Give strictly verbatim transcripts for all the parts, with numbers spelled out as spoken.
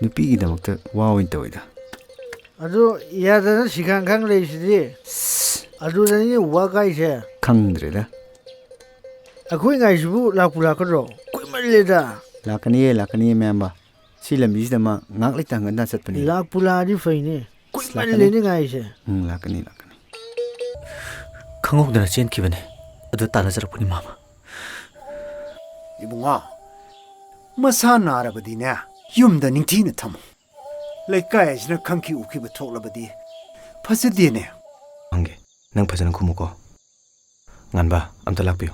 ꯅꯨꯄꯤꯒꯤꯗꯃꯛꯇ ꯋꯥ ꯑꯣꯏꯅ ꯇꯧꯋꯤꯗ꯫ ꯑꯗꯨ ꯌꯥꯗꯅ ꯁꯤꯈꯥꯡ ꯈꯥꯡ ꯂꯩꯔꯤꯁꯤꯗꯤ꯫ ꯑꯗꯨꯗꯅꯤ ꯋꯥ ꯀꯥꯏꯁꯦ꯫ ꯈꯪꯗ꯭ꯔꯦꯗ꯫ ꯑꯩꯈꯣꯏ ꯉꯥꯏꯁꯤꯕꯨ ꯂꯥꯛꯄꯨ ꯂꯥꯛꯀꯗ꯭ꯔꯣ? ꯀꯨꯏꯃꯜꯂꯦꯗ꯫ ꯂꯥꯛꯀꯅꯤꯌꯦ, ꯂꯥꯛꯀꯅꯤꯌꯦ, ꯃꯌꯥꯝꯕ꯫ ꯁꯤ ꯂꯝꯕꯤꯁꯤꯗ ꯃꯥ ꯉꯥꯏꯍꯥꯛ ꯂꯩꯇ ꯍꯪꯒꯠ ꯍꯟꯗ ꯆꯠꯄꯅꯤ꯫ ꯂꯥꯛꯄꯨ ꯂꯥꯛꯑꯗꯤ ꯐꯩꯅꯦ꯫ ꯂꯥꯛꯀꯅꯤ꯫ ꯀꯨꯏꯃꯜꯂꯦꯅꯦ ꯉꯥꯏꯁꯦ꯫ ꯎꯝ, ꯂꯥꯛꯀꯅꯤ, ꯂꯥꯛꯀꯅꯤ꯫ ꯈꯪꯍꯧꯗꯅ ꯆꯦꯟꯈꯤꯕꯅꯦ꯫ ꯑꯗꯨ ꯇꯥꯟꯅꯖꯔꯛꯄꯅꯤ, ꯃꯥꯃ꯫ ꯏꯕꯨꯡꯉꯣ, ꯃꯁꯥ ꯅꯥꯔꯕꯗꯤꯅꯦ, ꯌꯨꯝꯗ ꯅꯤꯡꯊꯤꯅ ꯊꯝꯃꯨ꯫ ꯂꯩꯀꯥꯏ ꯑꯁꯤꯅ ꯈꯪꯈꯤ ꯎꯈꯤꯕ ꯊꯣꯛꯂꯕꯗꯤ ꯐꯖꯗꯦꯅꯦ꯫ ꯍꯪꯒꯦ, ꯅꯪ ꯐꯖꯅ ꯈꯨꯝꯃꯨꯀꯣ꯫ ꯉꯥꯟꯕ, ꯑꯝꯇ ꯂꯥꯛꯄꯤꯌꯨ꯫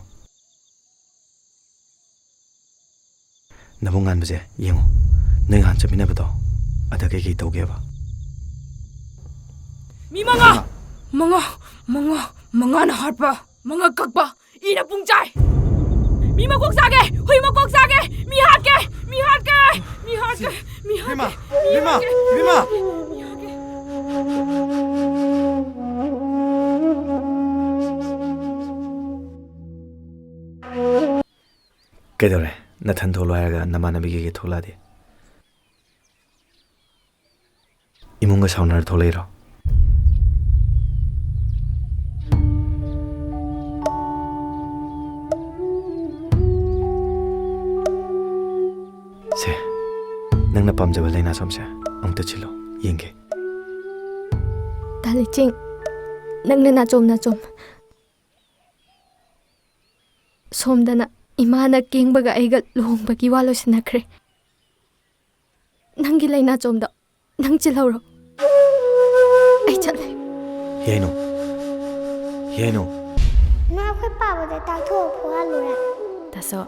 ꯅꯕꯨꯡ ꯉꯥꯟꯕꯁꯦ ꯌꯦꯡꯉꯣ, ꯅꯣꯏ ꯉꯍꯥꯟ ꯆꯠꯃꯤꯟꯅꯕꯗꯣ, ꯑꯗ ꯀꯩꯀꯩ ꯇꯧꯒꯦꯕ? ꯃꯤ ꯃꯉꯥ! ꯃꯉꯥ! ꯃꯉꯥ! ꯃꯉꯥꯅ ꯍꯥꯠꯄ! ꯃꯉꯛ ꯀꯛꯄ! ꯏꯅ ꯄꯨꯡ ꯆꯥꯏ! ꯃꯤ ꯃꯀꯣꯛ ꯆꯥꯒꯦ! ꯍꯨꯏ ꯃꯀꯣꯛ ꯆꯥꯒꯦ! ꯃꯤ ꯍꯥꯠꯀꯦ! ꯃꯤ ꯍꯥꯠꯀꯦ! ꯃꯤ ꯍꯥꯠꯀꯦ! ꯃꯤ ꯍꯥꯠꯀꯦ! ꯕꯦꯝꯃ! ꯃꯤ ꯕꯦꯝꯃ! ꯍꯥꯠꯀꯦ! ꯕꯦꯝꯃ! ꯃꯤ ꯍꯥꯠꯀꯦ! ꯀꯩꯗꯧꯔꯦ? ꯅꯊꯟ ꯊꯣꯛꯂꯣ ꯍꯥꯏꯔꯒ ꯅꯃꯥꯟꯅꯕꯤ ꯀꯩꯀꯩ ꯊꯣꯛꯂꯛꯑꯗꯤ? ꯏꯃꯨꯡꯒ ꯁꯥꯎꯅꯔ ꯊꯣꯛꯂꯛꯏꯔꯣ? ꯁꯦ, ꯅꯪꯅ ꯄꯥꯝꯖꯕ ꯂꯩꯅꯥꯆꯣꯝꯁꯦ ꯑꯃꯨꯛꯇ ꯆꯤꯜꯂꯣ, ꯌꯦꯡꯒꯦ꯫ ꯇꯥ ꯂꯩꯆꯤꯡ, ꯅꯪꯅ ꯅꯥꯆꯣꯝ ꯅꯥꯆꯣꯝ꯫ ꯁꯣꯝꯗꯅ ꯏꯃꯥꯅ ꯀꯦꯡꯕꯒ ꯑꯩꯒ ꯂꯨꯍꯣꯡꯕꯒꯤ ꯋꯥ ꯂꯣꯏꯁꯤꯟꯅꯈ꯭ꯔꯦ꯫ ꯅꯪꯒꯤ ꯂꯩꯅꯥꯆꯣꯝꯗꯣ ꯅꯪ ꯆꯤꯜꯍꯧꯔꯣ꯫ ꯑꯩ ꯆꯠꯂꯦ꯫ ꯌꯥꯏꯅꯣ꯫ ꯌꯥꯏꯅꯣ꯫ ꯅꯪ ꯑꯩꯈꯣꯏ ꯄꯥꯕꯗ ꯇꯥꯛꯊꯣꯛꯑ ꯐꯨꯍꯜꯂꯨꯔꯦ꯫ ꯇꯥꯆꯧ,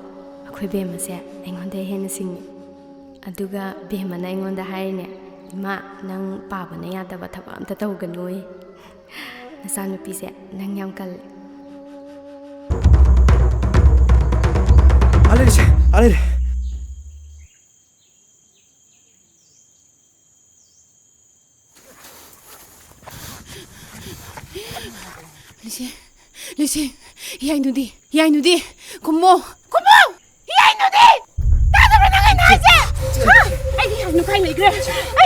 ꯑꯩꯈꯣꯏ ꯕꯦꯝꯃꯁꯦ ꯑꯩꯉꯣꯟꯗ ꯍꯦꯟꯅ ꯁꯤꯡꯉꯤ꯫ ꯑꯗꯨꯒ ꯕꯦꯝꯃꯅ ꯑꯩꯉꯣꯟꯗ ꯍꯥꯏꯔꯤꯅꯦ, "ꯏꯃꯥ, ꯅꯪ ꯄꯥꯕꯅ ꯌꯥꯗꯕ ꯊꯕꯛ ꯑꯝꯇ ꯇꯧꯒꯅꯨꯌꯦ꯫ ꯅꯆꯥꯅꯨꯄꯤꯁꯦ ꯅꯪ ꯌꯥꯝ ꯀꯜꯂꯦ꯫" ꯑꯥ ꯂꯩꯔꯦꯁꯦ, ꯑꯥ ꯂꯩꯔꯦ꯫ ꯂꯤꯁꯤ, ꯂꯤꯁꯤ, ꯌꯥꯏꯅꯨꯗꯤ, ꯌꯥꯏꯅꯨꯗꯤ, ꯈꯨꯝꯃꯣ, ꯈꯨꯝꯃꯣ! ꯌꯥꯏꯅꯨꯗꯤ! ꯇꯥꯗꯕ꯭ꯔꯥ ꯅꯪ ꯑꯩꯅ ꯍꯥꯏꯁꯦ? ꯍꯥ? ꯑꯩꯗꯤ ꯌꯥꯏꯅꯨ ꯀꯥꯏꯅ ꯂꯩꯈ꯭ꯔꯦ꯫